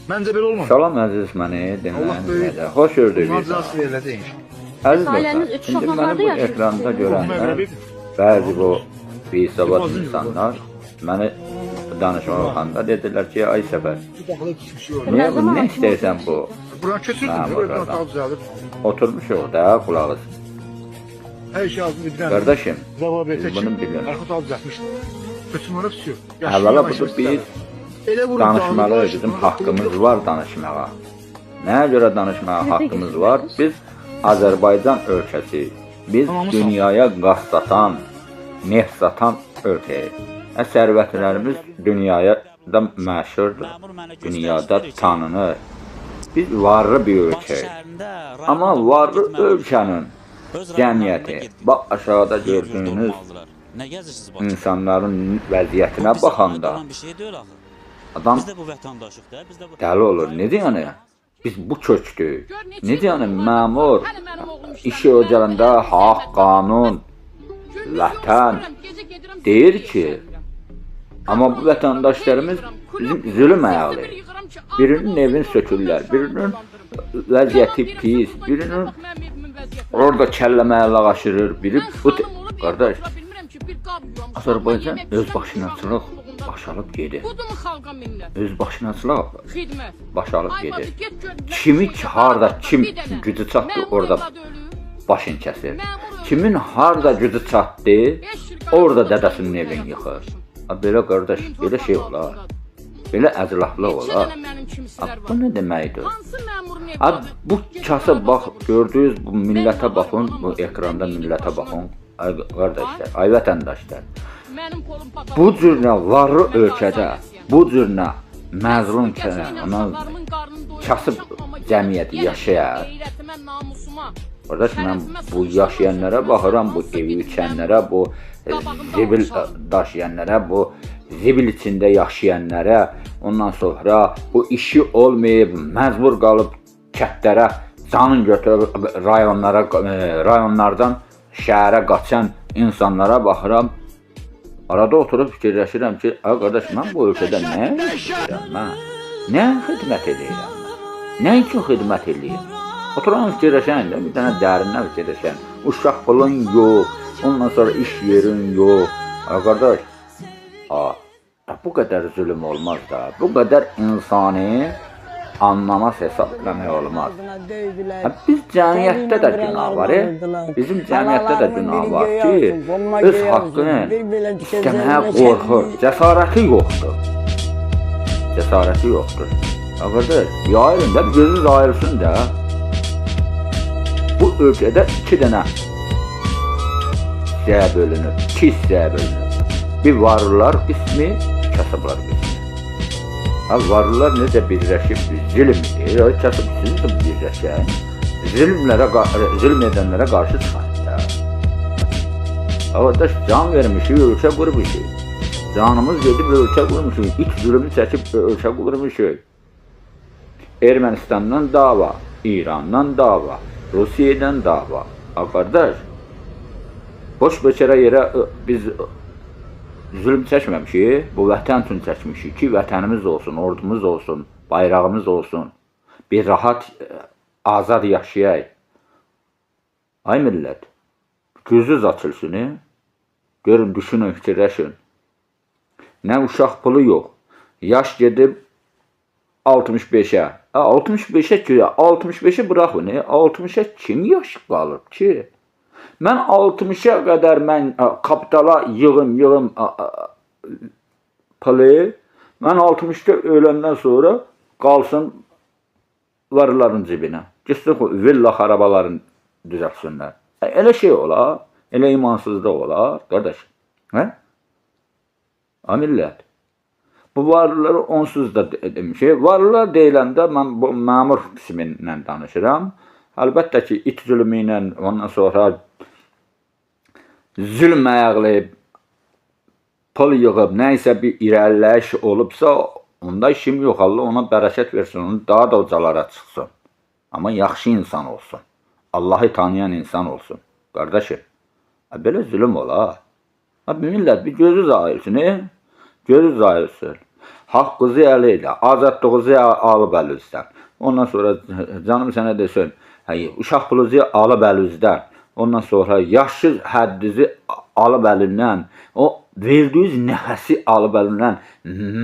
Məncə belə olmaz. Salam əziz məni Allah dinləyən böyük. izləyicilər. Xoş gördük Bunlar bir daha. cəzası veriləcək inşallah. Əziz Ailəniz dostlar, üç indi uşaqla məni harda bu yaşayırsınız? ekranda Qohum görənlər, əqrəbi. bəzi bu bisavad Boğazın insanlar məni danışmağa baxanda dedilər ki, ay Səfər, Bir daxıla düşmüş yox. niyə Nə bu, zaman nə istəyirsən bu? Buranı köçürdüm. Məmurlardan. Buradan daha düzəlir. Oturmuşuq da qulaq as. Hər şey ağzını bildirən. Qardaşım, Cavab biz versə bunu bilirik. Arxa daha düzəltmişdi. Köçüm ora pis. Əvvəla budur biz Elə vurub danışmalıyıq, bizim haqqımız var danışmağa. Nəyə görə danışmağa Nerede haqqımız var? Biz Azərbaycan ölkəsi, biz Tamamı sağ. dünyaya qaz satan, neft satan ölkəyik. Sərvətlərimiz dünyaya da məşhurdur. Dünyada tanınır. Biz varlı bir ölkəyik. Amma varlı ölkənin cəmiyyəti, bax aşağıda gördüyünüz Nə gəzirsiniz Bakıda? insanların vəziyyətinə Bu bizə aid baxanda olan bir şey deyil axı. adam Biz də bu vətəndaşıq da, biz də bu dəli olur. Necə yəni? Biz bu kökdük. Necə yəni məmur işi öcələndə haqq, qanun, vətən deyir ki, amma bu vətəndaşlarımız bizim zülüm ayaqlayır. Birinin evini sökürlər, birinin vəziyyəti pis, birinin orada kəllə məhəllə aşırır, biri bu qardaş Azərbaycan öz başınaçılıq baş alıb gedir. Öz başınaçılıq baş alıb gedir. Kimi ki, harda kim gücü çatdı, orada başını kəsir. Kimin harda gücü çatdı, orada dədəsinin evini yıxır. Ha, belə qardaş, belə şey olar. Belə əclaflıq olar. Ha, bu nə deməkdir? Ha, bu kasa bax, gördüyünüz bu millətə baxın, bu ekranda millətə baxın. Ay qardaşlar, ay vətəndaşlar. Bu cür nə varlı ölkədə, bu cür nə məzlum kasıb cəmiyyəti yaşayar. Qardaş, mən bu yaşayanlara baxıram, bu evi içənlərə, bu zibil daşıyanlara, bu zibil içində yaşayanlara, ondan sonra bu işi olmayıb, məcbur qalıb kəndlərə canın götürüb rayonlara, rayonlardan şəhərə qaçan insanlara baxıram. Arada oturub fikirləşirəm ki, ay qardaş, mən bu ölkədə nə edirəm mən? Nə xidmət edirəm mən? Nə üçün xidmət eləyirəm? Oturan fikirləşən də, bir dənə dərindən fikirləşən. Uşaq pulun yox, ondan sonra iş yerin yox. Ay qardaş, bu qədər zülüm olmaz da. Bu qədər insani anlamaz, hesab eləmək olmaz. Ha, biz cəmiyyətdə də günah var. Bizim cəmiyyətdə də günah var ki, öz haqqını istəməyə qorxur, cəsarəti yoxdur. Cəsarəti yoxdur. Ha, qardaş, yayılın da, gözünüz ayılsın da. Bu ölkədə iki dənə hissəyə bölünüb, iki hissəyə bölünüb. Bir varlılar qismi, kasıblar qismi. Ha, varlılar necə birləşib zülm edir, kasıb siz də birləşən, zülm edənlərə qarşı çıxın da. Qardaş, can vermişik, ölkə qurmuşuq. Canımız gedib ölkə qurmuşuq, iç zülmü çəkib ölkə qurmuşuq. Ermənistandan dava, İrandan dava, Rusiyadan dava. Ha, qardaş, boş beçərə yerə biz zülm çəkməmişik, bu vətən üçün çəkmişik ki, vətənimiz olsun, ordumuz olsun, bayrağımız olsun. Bir rahat, azad yaşayaq. Ay millət, gözünüz açılsın, görün, düşünün, fikirləşin. Nə uşaq pulu yox, yaş gedib 65-ə. 65-ə ki, 65-i buraxın, 60-a kim yaş qalıb ki? Mən 60-a qədər mən kapitala yığım pulu, mən 60-da öləndən sonra qalsın varlıların cibinə. Gitsin villa xarabalarını düzəltsinlər. Elə şey olar, elə imansızlıq olar, qardaş. Hə? A millət. Bu varlıları onsuz da demişik. Varlılar deyiləndə mən bu məmur qismindən danışıram. Əlbəttə ki, it zülmü ilə ondan sonra zülm ayaqlayıb pul yığıb, nə isə bir irəliləyiş olubsa, onda işim yox. Allah ona bərəkət versin, onu daha da ucalara çıxsın. Amma yaxşı insan olsun. Allahı tanıyan insan olsun. Qardaşım, belə zülüm olar. Ha, millət bir gözünüz ayılsın, Gözünüz ayılsın. Haqqınızı əl elə, azadlığınızı alıb əlinizdən. Ondan sonra canım sənə desin, uşaq pulunuzu alıb əlinizdən. Ondan sonra yaşı həddinizi alıb əlindən, o verdiyiniz nəfəsi alıb əlindən,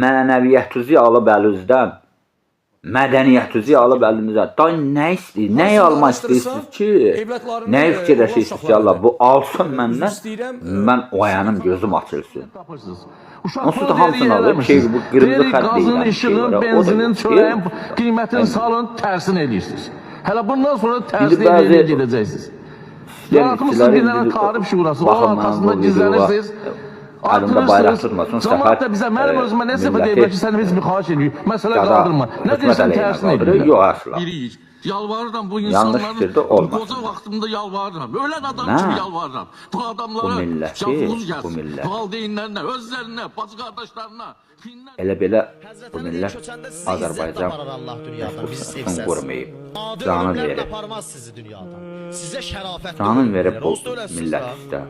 mənəviyyətinizi alıb əlinizdən, mədəniyyətinizi alıb əlinizdən. Da nə istəyir? Nəyi Hansını almaq istəyirsiniz ki? Evlatlarını, Nəyi fikirləşirsiniz ki, olan Allah bu alsın Üzr məndən, istəyirəm, mən oyanım, gözüm açılsın. Tapırsınız. Uşaq Onsuz da pulu hamısını deyirik, alır. eləmirsiniz. Şey, bu qırmızı Deyirik, xətt qazın, deyilən bir şey işığın, var, o da benzinin, yox, çörəyin deyil. qiymətini Yəni- salın, tərsini eləyirsiniz. Hələ bundan sonra tərsini bəzi eləyib gedəcəksiniz. Sistem Yaratmışsınız bir işçiləri dənə indi tarif şurası, baxın onun mənim arxasında bu videoya, gizlənirsiniz. Əlində bayraq Artırırsınız. tutmasın, Camaat da səhər, bizə, mənim özümə nə səfər milləti deyiblər ki, sən heç bir xahiş eləyir. Məsələ qada qaldırma. Nə hökumət deyirsən əleyhinə tərsini qaldırır. eləyirlər. Yox, əsla. Biriyik. Yalvarıram bu Yanlış insanların fikirdə olmasın. qoca vaxtımda yalvarıram. Ölən adam Mən kimi yalvarıram. Bu adamlara bu milləti, cavabınız bu gəlsin. milləti. Valideynlərinə, özlərinə, bacı qardaşlarına, kinlər Elə belə Həzrət bu Əli deyir, millət köçəndə sizi izzətlə Azərbaycan aparar Allah dünyadan, bizi Respublikasını sevsəz. qorumayıb. Adi Canı ölümlərlə verib. aparmaz sizi dünyadan. Sizə şərafətli Canın ölüm verib verər. bu Onsuz da öləsiniz millət da. üstə.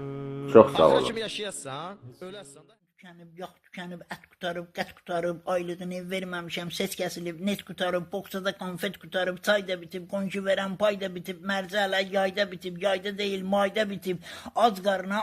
Çox sağ Axıra olun. kimi yaşayasan, öləsən də. Tükənib, yağ tükənib, ət qurtarıb, qət qurtarıb, aylığını verməmişəm, ses kəsilib, net qurtarıb, boxçada konfet qurtarıb, çay da bitib, qonşu verən pay da bitib, mərcə hələ yayda bitib, yayda deyil, mayda bitib, az qarına.